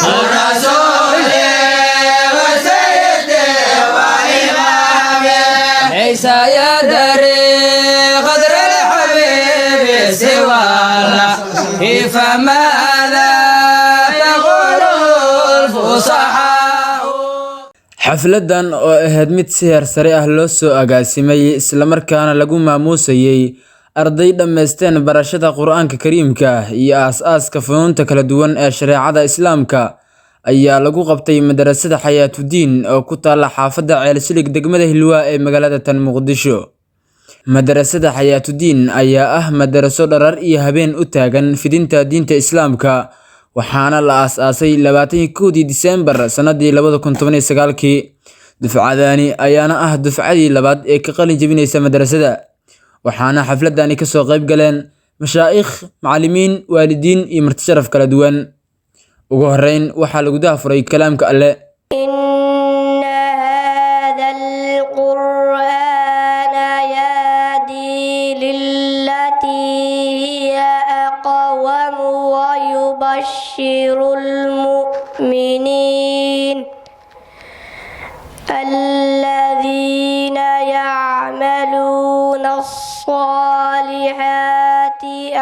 ورسوله وسيده وإمامه. ليس يدري قدر الحبيب سوى الله، فماذا تقول الفصحاء؟ Xafladan oo ahayd mid si heer sare ah loo soo agaasimay islamarkaana lagu maamuusayay arday dhammaysteen barashada Qur'aanka Kariimka iyo aas-aaska funuunta kala duwan ee shareecada Islaamka ayaa lagu qabtay madarasada Xayaatuddin oo ku taalla xaafadda Ceelsilig, degmada Hilwaa ee magaalada tan Muqdisho. Madarasada Xayaatuddin ayaa ah madaraso dharaar iyo habeen u taagan fidinta diinta Islaamka, waxaana la aasaasay 21dii Diseembar sanadii 2019kii. Dufcadani ayaana ah dufcadii labaad ee ka qalin jebinaysa madarasada, waxaana xafladani kasoo qayb galeen mashaa'ikh, macallimiin, waalidiin iyo marti sharaf kala duwan. Ugu horreyn waxaa lagu daahfuray kalaamka Alle. إن هذا القرآن يهدي للتي هي أقوم ويبشر المؤمنين الذين يعملون الصالحات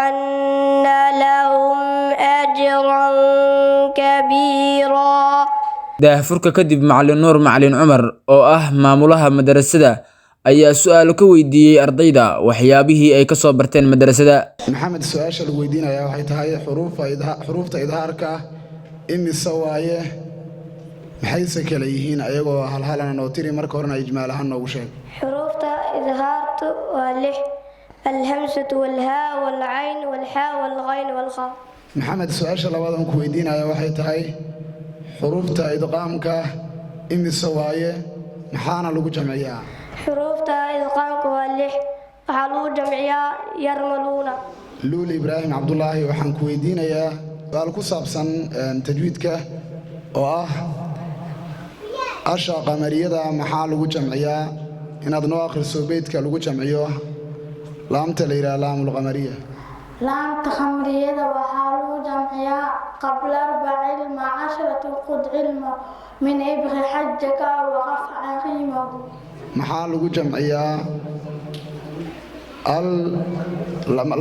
أن لهم أجرا كبيرا. Daahfurka kadib, Macallin Nuur Macallin Cumar oo ah maamulaha madarasada ayaa su'aalo ka weydiiyey ardayda waxyaabihii ay kasoo barteen madarasada. Maxamed, su-aasha lagu weydiinayaa waxay tahay xuruufta idhaarka ah imise waaye, maxayse kale yihiin, ayagoo halhalana noo tiri, marka horena ijmaal ahaan noogu sheeg. Xuruufta idhaartu waa lix: الهمزة والهاء والعين والحاء والغين والخاء. Maxamed, su-aasha labaad aan ku weydiinaya waxay tahay xuruufta idqaamka imise waaye, maxaana lagu jamciyaa? Xuruufta idqaamka waa lix, waxaa lagu jamciyaa yarmaluuna. Luul Ibraahim Cabdulaahi, waxaan ku weydiinayaa su-aal ku saabsan tajwiidka oo ah asha qamariyada maxaa lagu jamciyaa, inaad noo akhriso beydka lagu jamciyo laamta la yidhaha laamulqamariya. Laamta khamriyada waxaa lagu jamciyaa قبل أربع مع 10 قد علمه من إبغ حجك وقف عقيمه. Maxaa lagu jamciyaa al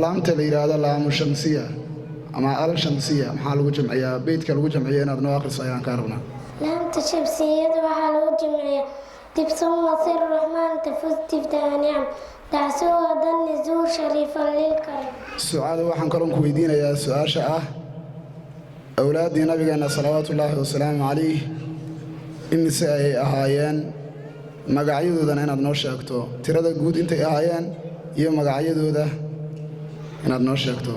laamta la yidhaahdo laamu shamsiya ama al shamsiya? Maxaa lagu jamciyaa? Beydka lagu jamciyo inaad noo akhriso ayaan kaa rabnaa. Laamta shamsiyada waxaa lagu jamciyaa دب ثم صل الرحمن تفز تفتح نعم دعسوها ضن زور شريفا للكرم. Sucaado, waxaan kaloon ku weydiinayaa su-aasha ah awlaaddii nabigeenna salawaatullaahi wasalaamu calayh imise ay ahaayeen, magacyadoodana inaad noo sheegto, tirada guud intay ahaayeen iyo magacyadooda inaad noo sheegto.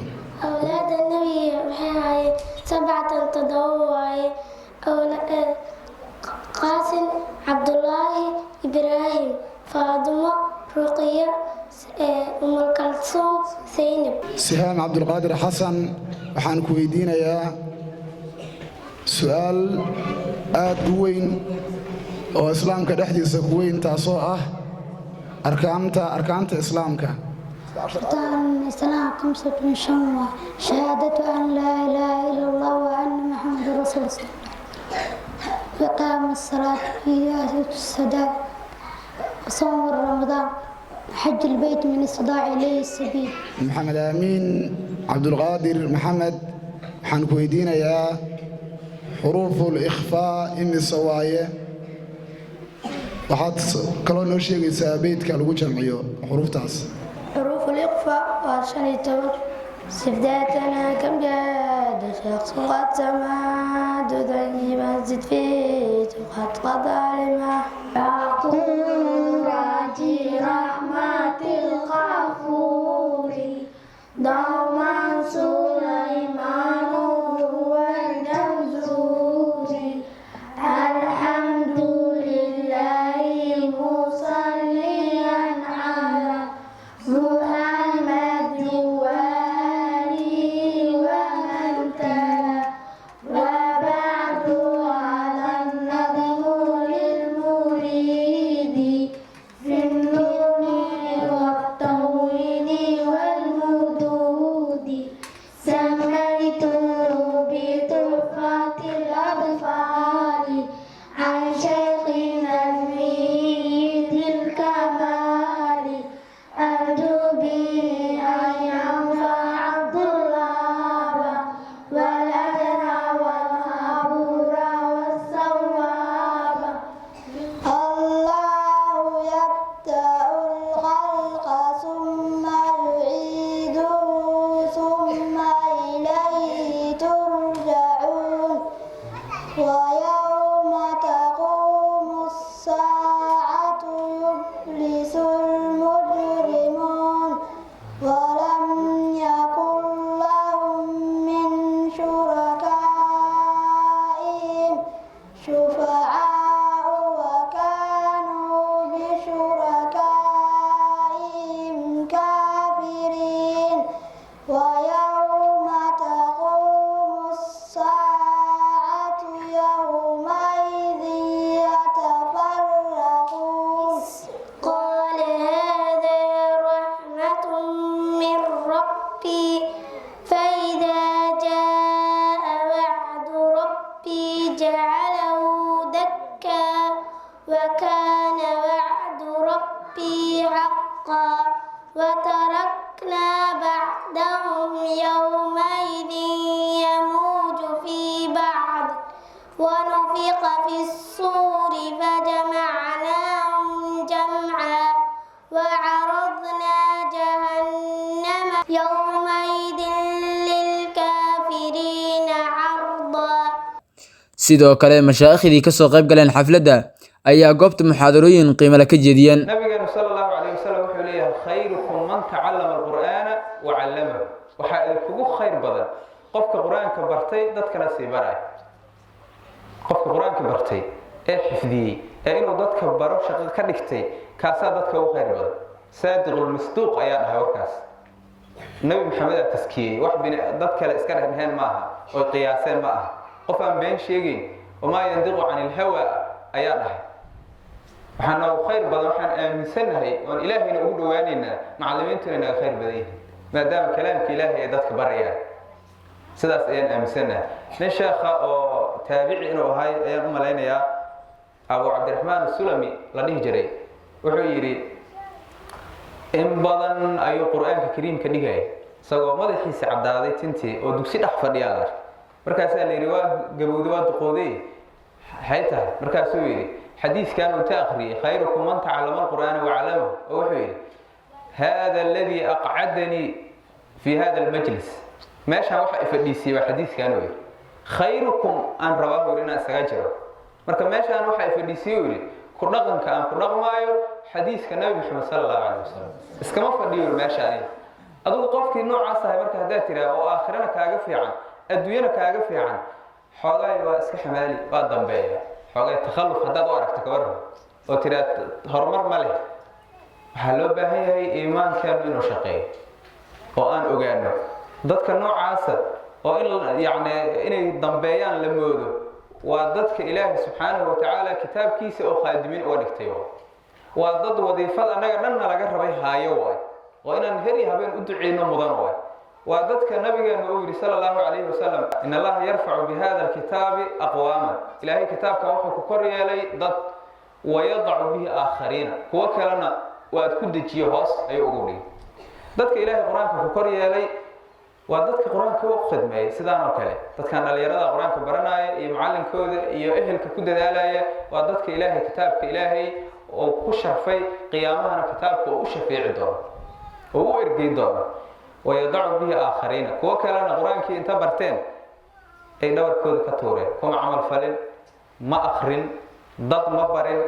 Awlaada nebiga waxay ahaayeen 7, 7 waaye. Qaasim, Cabdulaahi, Ibraahim, Faadimo, Ruqiya, Umulkalsuum, Saynab. Sihaam Cabdulqaadir Xasan, waxaan ku weydiinayaa su-aal aad u weyn oo islaamka dhexdiisa ku weyn, taasoo ah arkaanta islaamka. أركان الإسلام 5، shan waa: شهادة أن لا إله إلا الله وأن محمد رسول الله، إقام الصلاة، إيتاء الزكاة، صوم رمضان، حج البيت من استطاع إليه السبيل. Maxamed Aamiin Cabdulqaadir Maxamed, waxaan ku weydiinayaa xuruuful ikhfaa imise waaye, waxaad kaloo noo sheegaysaa beydka lagu jamciyo xuruuftaas. حروف الإخفاء 15. سفداتنا كم جاد شخص قد سما تذنب زد فيه قد قضى لما قدرة رحمة الغفور دوما سليمان والجمزور. الحمد لله مصليا على محمد وآله ومن تلا، وبعد على النظم للمريد في النور. ويوم تقوم الساعة يومئذ يتفرقون. قال هذا رحمة من ربي، فإذا جاء وعد ربي جعله دكا وكان وعد ربي حقا. وتركنا بعدهم يومئذ يموج في بعض، ونفخ في الصور فجمعناهم جمعا، وعرضنا جهنم يومئذ للكافرين عرضا. Sidoo kale, mashaaikhdii ka soo qayb galeen xafladda ayaa goobta muxaadarooyin qiimo leh ka jeediyeen. Nabigeenu sala Allahu calayh wasalam wuxuu leeyahay: "Khayrukum man tacallama alqur'aana wa callamahu." Waxaa idinkugu khayr badan qofka Qur-aanka bartay, dadkana sii baraya. Qofka Qur-aanka bartay ee xifdiyey ee inuu dadka baro shaqo ka dhigtay, kaasaa dadka ugu khayr badan. Saadiqulmasduuq ayaa dhahay warkaas. Nabi Maxamedaa taskiyey. Wax bini dad kale iska dheheen ma aha, oy qiyaaseen ma aha. Qof aan been sheegeyn, wamaa yandiqu cani ilhawa, ayaa dhahay. Waxaa noogu khayr badan, waxaan aaminsannahay oon Ilaahayna ugu dhawaaneynaa, macallimiintu inay naga khayr badan yihiin, maadaama kalaamka Ilaahay ay dadka barayaan. Sidaas ayaan aaminsannahay. Nin sheekha oo taabici inuu ahay ayaan u malaynayaa, Abu Cabdiraxmaan Asulami la dhihi jiray, wuxuu yidhi in badan ayuu Qur-aanka Kariimka dhigaya isagoo madaxiisa caddaaday tintii oo dugsi dhex fadhiyaa la arkay. Markaasaa la yidhi: "Waa gabowday, waa duqooday, maxay tahay?" Markaasuu yidhi, xadiiskan uu ta akhriyey, "Khayrukum man tacallama alqur'aana wacallamahu," oo wuxuu yidhi: "Hada aladii aqcadanii fi hada almajlis." Meeshaan waxa ifadhiisiyey waa xadiiskan, uu yidhi. Khayrukum aan rabaa, buu yidhi, inaan isaga jiro. Marka meeshaan waxa ifadhiisiyey, uu yidhi, ku dhaqanka aan ku dhaqmaayo xadiiska Nabi Maxamed sala Allahu calayh wasalam. Iskama fadhiyo, yidhi, meesha aniga. Adigu qofkii noocaas ahay marka haddaad tiraa oo aakhirana kaaga fiican, adduunyana kaaga fiican, xoogaay waa iska xamaali, waa dambeeya, xoogay takhalluf haddaad u aragto, ka waran oo tiraa horumar ma leh? Waxaa loo baahan yahay iimaankeenu inuu shaqeeyo oo aan ogaano dadka noocaasa oo in yacni inay dambeeyaan la moodo waa dadka Ilaahay subxaanahu watacaala kitaabkiisa oo khaadimiin uga dhigtay. Waa dad wadiifad annaga dhanna laga rabay haayo waay, oo inaan her iyo habeen u duceyno mudan waay. Waa dadka nabigeenu uu yidhi sala Allahu calayhi wasalam: "In Allaha yarfacu bi hada alkitaabi aqwaama." Ilaahay kitaabkan wuxuu ku kor yeelay dad, "wayadacu bihi aakhariina," kuwo kalena waad ku dejiyo, hoos ayuu ugu dhigay. Dadka Ilaahay Qur-aanka ku kor yeelay waa dadka Qur-aanka u khidmeeyay. Sidaan oo kale dadkan dhalinyarada Qur-aanka baranaya iyo macallinkooda iyo ehelka ku dadaalaya waa dadka Ilaahay kitaabka Ilaahay oo ku sharfay, qiyaamahana kitaabka oo u shafeeci doono oo u ergey doono. "Wayadacu bihi aakhariina," kuwo kalena Qur-aankii inta barteen ay dhabarkooda ka tuureen, kuma camal falin, ma akrin, dad ma barin,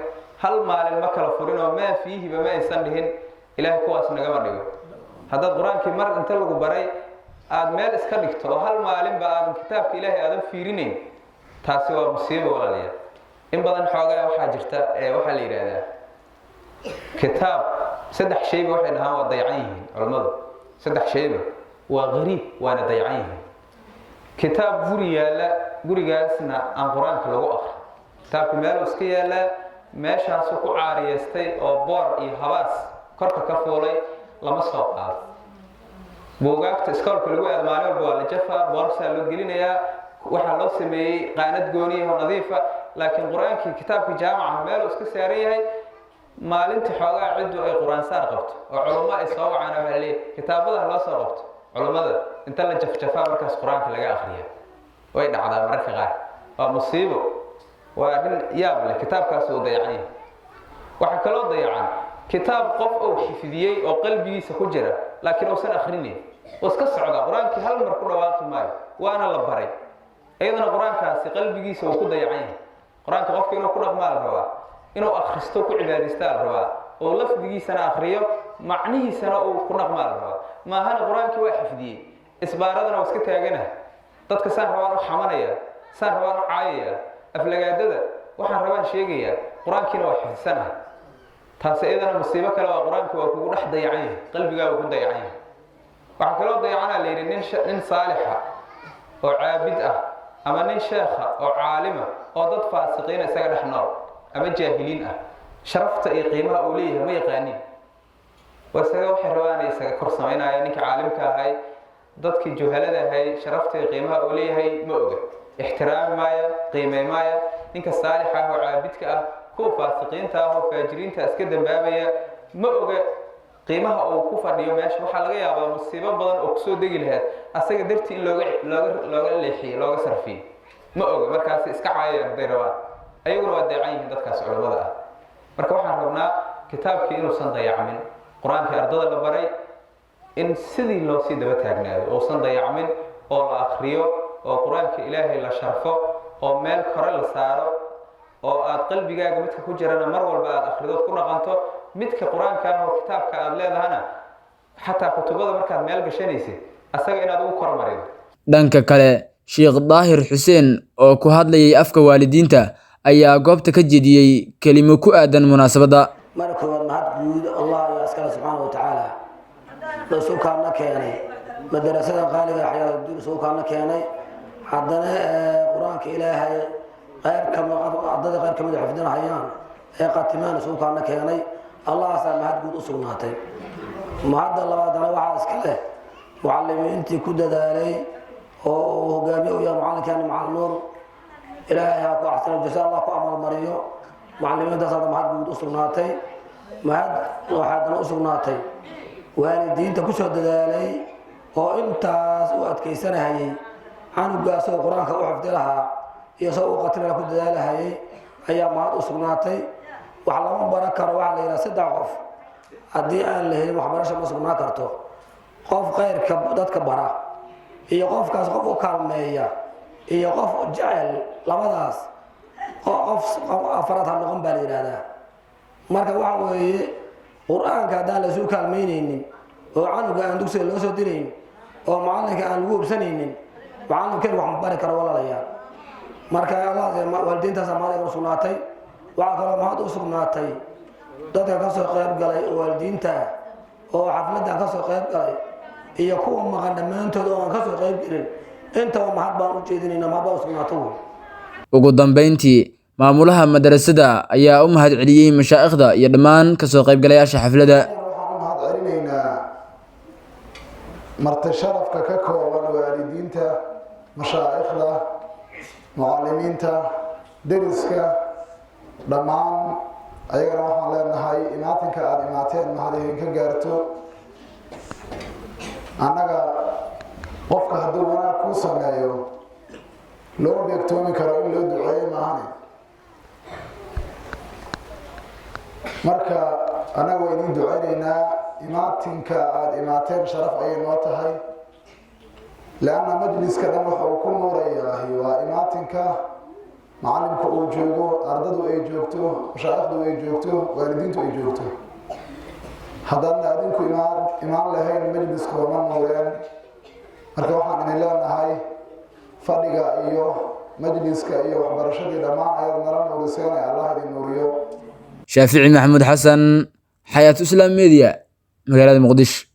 hal maalin ma kala furin oo maa fiihiba ma aysan dhihin. Ilaahay kuwaas nagama dhigo. Haddaad Qur-aankii mar inta lagu baray aada meel iska dhigto oo hal maalinba aadan kitaabka Ilaahay aadan fiirinayn, taasi waa musiibo, walaalayaal. In badan xoogaa waxaa jirta ee waxaa la yidhaahdaa kitaab saddex shayba waxay dhahaan waa dayacan yihiin culammadu. Saddex shayba waa qariib, waana dayacan yihiin: kitaab guri yaalla, gurigaasna aan Qur-aanka lagu akri, kitaabku meeluu iska yaallaa, meeshaasuu ku caariyeystay oo boor iyo habaas korka ka fuulay, lama soo qaado. Buugaagta iskoolka lagu aado maalin walba waa la jafaa, boorsaa loo gelinayaa, waxaa loo sameeyey qaanad gooniya oo nadiifa. Laakiin Qur-aankii, kitaabkii jaamaca, meeluu iska saaran yahay. Maalintii xoogaa ciddu ay Qur-aan saar qabto oo culummo ay soo wacaan, waxaa leeyahay kitaabada loo soo qabto culummada, inta la jafjafaa markaas Qur-aanka laga akriya. Way dhacdaa mararka qaar. Waa musiibo, waa arrin yaab leh. Kitaabkaas uu dayacan yahay. Waxaa kaloo dayacan kitaab qof uu xifdiyey oo qalbigiisa ku jira, laakiin uusan akhrinayn oo iska socda, Qur-aankii hal mar ku dhawaaqi maayo, waana la baray. Iyadana Qur-aankaasi qalbigiisa uu ku dayacan yahay. Qur-aanka qofka inuu ku dhaqmaa la rabaa, inuu akhristo, ku cibaadaystaa la rabaa, oo lafdigiisana akhriyo, macnihiisana uu ku dhaqmaa la rabaa. Maahana Qur-aankii waa xifdiyey, isbaaradana waa iska taaganaha, dadka saan rabaan u xamanaya, saan rabaan u caayaya, aflagaadada waxaan rabaan sheegayaa, Qur-aankiina waa xifdisanaha, taasi iyadana musiibo kale. Waa Qur-aanki waa kugu dhex dayacan yahay, qalbigaa waa ku dayacan yahay. Waxaa kaloo dayacanaa la yidhi nin saalixa oo caabid ah ama nin sheekha oo caalima oo dad faasiqiina isaga dhex nool ama jaahiliin ah, sharafta iyo qiimaha uu leeyahay ma yaqaanin. Waa isaga waxay rabaan isaga kor samaynaya. Ninka caalimka ahay dadkii juhalada ahay sharafta iyo qiimaha uu leeyahay ma oga, ixtiraami maaya, qiimey maaya. Ninka saalixa ah oo caabidka ah kuwa faasiqiinta ah oo faajiriinta iska dambaabaya ma oga qiimaha uu ku fadhiyo meesha. Waxaa laga yaabaa musiibo badan oo kusoo degi lahayd asaga dartii in looga leexiyo, looga sarfiyo, ma oga. Markaasi iska caayayaan hadday rabaan, ayaguna waa dayacan yihiin dadkaas culammada ah. Marka waxaan rabnaa kitaabkii inuusan dayacmin, qur-aankii ardada la baray in sidii loo sii daba taagnaado, uusan dayacmin oo la akriyo oo qur-aanka Ilaahay la sharfo oo meel kore la saaro, oo aad qalbigaaga midka ku jirana mar walba aad akhridood ku dhaqanto, midka qur-aanka ah oo kitaabka aad leedahana xataa kutubada markaad meel gashanaysid asaga inaad ugu kormarido. Dhanka kale, Sheekh Daahir Xuseen oo ku hadlayay afka waalidiinta ayaa goobta ka jeediyay kelimo ku aadan munaasabadda. Marka koowaad, mahad guud Allah ayaa iskale subxaana wa tacaala, isukaana keenay madarasada qaaliga Xayaatudiin, isukaana keenay haddana qur-aanka Ilaahay qayb kama ardada qayb kamid xifdinahayaan ee qatimaan isukaana keenay. Allahaasaa mahad guud u sugnaatay. Mahadda labaadana waxaa iska leh mucalimiintii ku dadaalay oo uu hogaamiye u yahay mucalinkeena Macalin Nuur. Ilaahay ha ku axsano jasa, Allah ku amalmariyo. Mucalimiintaas hadda mahad guud u sugnaatay. Mahad waxaa haddana u sugnaatay waalidiinta ku soo dadaalay oo intaas u adkaysanahayay canugaasoo qur-aanka u xifdi lahaa iyo soo u qatimala ku dadaalahayay ayaa mahad u sugnaatay. Wax lama baran karo. Waxaa la yidhaha saddex qof haddii aan la helin waxbarasho ma sugnaan karto: qof khayrka dadka bara, iyo qofkaas qof u kaalmeeya, iyo qof jecel. Labadaas qof afaraad ha noqon baa la yidhaahdaa. Marka waxa weeye, qur-aanka haddaan la isu kaalmaynaynin oo canuga aan dugsiga loo soo dirayn oo macalinka aan lagu hubsanaynin, macalinkan wax ma bari karo, walaalayaal. Marka waalidiintaasa mahad u sugnaatay. Waxaa kaloo mahad u sugnaatay dadka ka soo qayb galay oo waalidiinta oo xafladdan ka soo qayb galay iyo kuwa maqan dhammaantood oo aan ka soo qayb gelin. Intaba mahad baan u jeedinayna, mahad baa u sugnaatay wey. Ugu dambeyntii, maamulaha madarasada ayaa u mahad celiyey mashaa'ikhda iyo dhammaan ka soo qaybgalayaasha xafladda. Waxaan u mahad celinaynaa marti sharafka ka kooban waalidiinta, mashaa'ikhda, mucalimiinta, deriska dhammaan. Ayagana waxaan leenahay imaatinka aada imaateen mahad idinka gaarto. Annaga qofka hadduu wanaag kuu sameeyo loo beegtoomi karo in loo duceeyo maahane. Marka annaga waa idiin duceynaynaa. Imaatinka aada imaateen sharaf ayay noo tahay, leanna majliska dhan waxa uu ku nuurayahay waa imaatinka macalimka uu joogo, ardadu ay joogto, mashaa'ikhdu ay joogto, waalidiintu ay joogto. Haddaadna adinku imaan lahayn majliska wama nuureen. Marka waxaan idin leenahay fadhiga iyo majliska iyo waxbarashadii dhammaan ayaad nala nuuriseen ee Allah idin nuuriyo. Shaafici Maxamuud Xasan, Xayaat Islam Media, magaalada Muqdisho.